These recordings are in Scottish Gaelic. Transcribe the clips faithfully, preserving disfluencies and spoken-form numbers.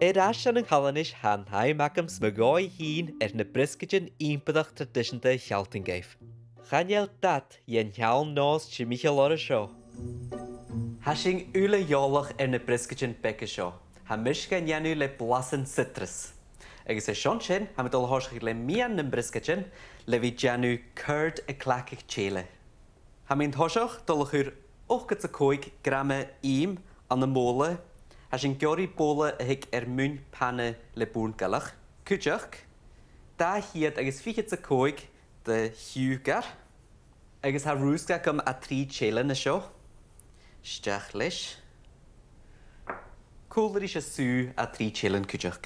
Air ais ann an Calanais, tha an t-àm agamsa mo dhòigh fhìn air na briosgaidean ìmpleachd traidiseanta a shealltainn dhuibh. Chan eil dad dhen t-seann nòs timcheall orra seo. Tha sinn uile eòlach air na briosgaidean beaga seo. Tha mise gan dèanamh le blasan citrus. Agus airson sin, tha mi a' dol a thòiseachadh le meadhan nam briosgaidean le bhith a' dèanamh curd a' cleachdadh tèile. Tha mi an toiseach a' dol a chur ochdad 's a còig grama ìm ann am bobhla. Tha sinn ag iarraidh bobhla a thig air muin pana le bùrn-goileach. Cuideachd, dà cheud agus fichead 's a còig de shiùcar. Agus tha rùsgadh agam à trì tèilean an seo. A-steach leis. Cùm ris an sùgh à trì tèilean cuideachd.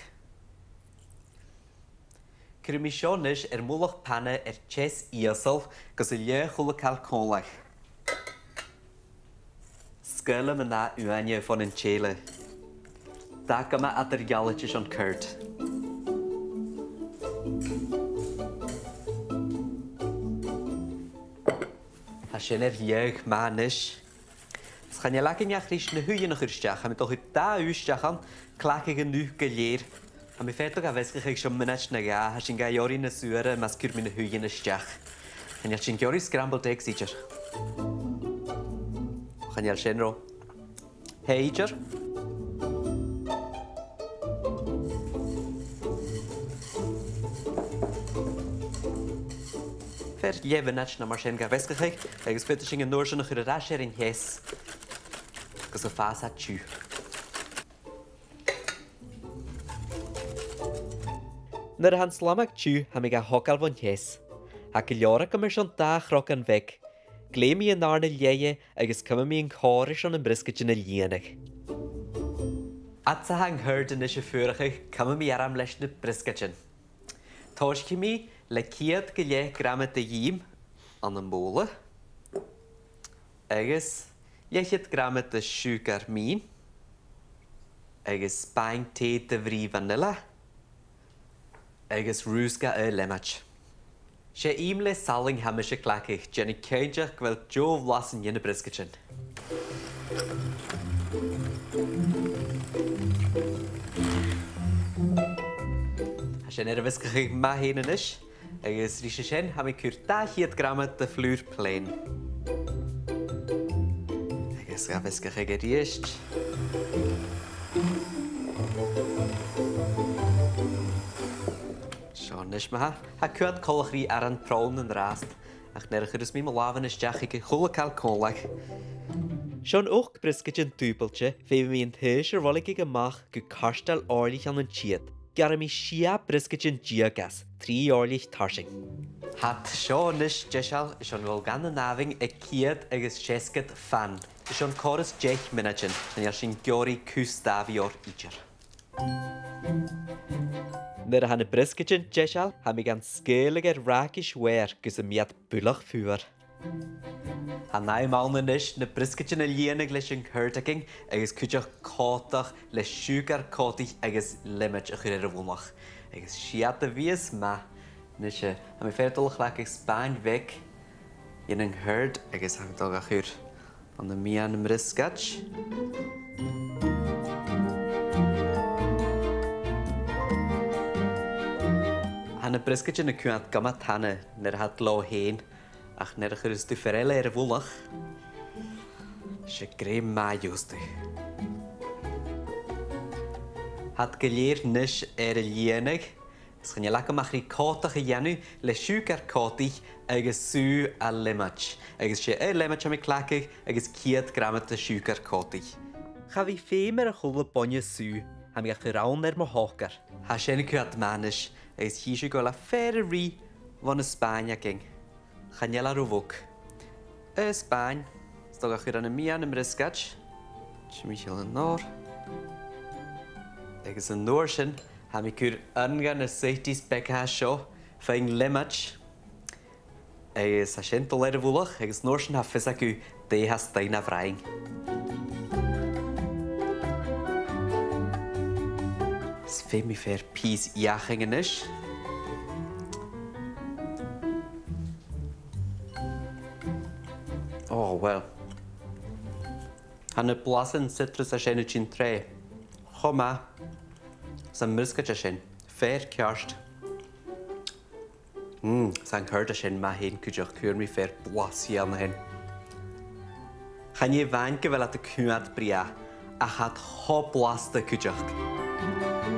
Cuiridh mi seo a-nis air mullach pana air teas ìosal gus an leathad a h-uile càil còmhla. Sgaoileadh mi an ath uaine bhon an tèile. Dà ghama eadar-dhealaichte airson curd. Tha sin air leaghadh math a-nis. Is chan eil againn ach ris na h-uighean a chur a-steach. Tha mi a' dol a chur dà ugh a-steach ann, cleachdaidh an ugh gu lèir. Tha mi a' faireachdainn gu bheil e a' measgachadh seo mionaid no dhà, tha sinn ga iarraidh nas fhuaire mus cuir mi na h-uighean a-steach. Chan eil sinn ag iarraidh scrambled eggs idir. Chan eil sin ro. Thèid e. Fear leth mhionaid no mar sin ga mheasgachadh, agus faodaidh sinn an uair sin a chur air ais air an teas gus am fàs e tiugh. Nuair a tha an slamag tiugh, tha mi ga thogail bhon teas. Tha gu leòr agam airson dà chrogan bheag. Glèidh mi an dàrna leth dheth agus cumaidh mi an còrr airson na briosgaidean a lìonadh. Fhad 's a tha an curd a-nis a' fuarachadh, cumaidh mi orm leis na briosgaidean. Tòisichidh mi le ceud gu leth grama de dh'ìm ann am bobhla, agus leth-cheud grama de shiùcar mìn, agus spàin-tì de bhrìgh vanilla, agus rùsgadh aon leamaid. 'S e ìm le salainn a tha mise a' cleachdadh, dèanamh cinnteach gu bheil deagh bhlas ann an na briosgaidean. Tha sin air a mheasgachadh math fhèin a-nis, agus ris sin tha mi a' cur dà cheud grama de fhlùr plèan. Agus ga mheasgachadh a-rithist. Seo a-nis ma-thà. Tha cuid coltach ri aran pronn an-dràsta, ach nuair a chuireas mi mo làmhan a-steach aig a h-uile càil còmhla. Seo an ochd briosgaidean dùbailte, feumaidh mi an t-aois a roiligeadh a-mach gu cairteal òirlich ann an t-siud. Gearraidh mi sia briosgaidean deug às, trì òirlich tarsainn. Tha iad seo a-nis deiseil airson a dhol dhan an àmhainn aig ceud agus seasgad fan airson còrr is deich mionaidean, chan eil sinn ag iarraidh cus dà mhìos idir. Nuair a tha na briosgaidean deiseil, tha mi gan sgaoileadh air rachais mhòr gus am bi iad buileach fuar. Tha an t-àm ann a-nis na briosgaidean a lìonadh leis a' churd againn, agus cuideachd còmhdach le siùcar còmhdaich agus leamaid a chur air a mhullach. Agus 's iad a bhios math. A-nis, eh, tha mi fhèin a' dol a chleachdadh spàin bheag dhen an churd agus tha mi a' dol ga chur ann am meadhan nam briosgaid. Tha na briosgaidean a' coimhead gu math tana nuair a tha iad leotha fhèin, ach nuair a chuireas tu fear eile air a mhullach, 's e grèim math a gheibh thu. Tha iad gu lèir a-nis air an lìonadh, is chan eil agam ach ri còmhdach a dhèanamh le siùcar còmhdaich agus sùgh a' leamaid, agus 's e aon leamaid a tha mi a' cleachdadh agus ceud grama de shiùcar còmhdaich. Cha bhi feum air a h-uile boinne sùgh, tha mi ga chur ann air mo shocair. Tha sin a' coimhead math a-nis, agus chì sibh gu bheil e fìor ruith bho na spàin againn. Chan eil e ro bhog. Aon spàin, is dòcha a chur ann am meadhan nam briosgaid. Timcheall an òir. Agus an uair sin, tha mi a' cur aon de na sweeties beaga seo, fhèin leamaid. Agus tha sin a' dol air a mhullach, agus an uair sin tha fios agaibh dè tha a-staigh na bhroinn. Is feumaidh mi fear pìos fhaicinn a-nis. Oh, well. Tha na blasan citrus a sin a' tighinn troimhe. Cho math. 'S am briosgaid a sin. Fìor cheart. Mm, 's an cearc a sin math fhèin cuideachd, cuiridh mi fìor bhlas dheth an sin. Chan e a-mhàin gu bheil iad a' coimhead brèagha, ach tha iad cho blasta cuideachd.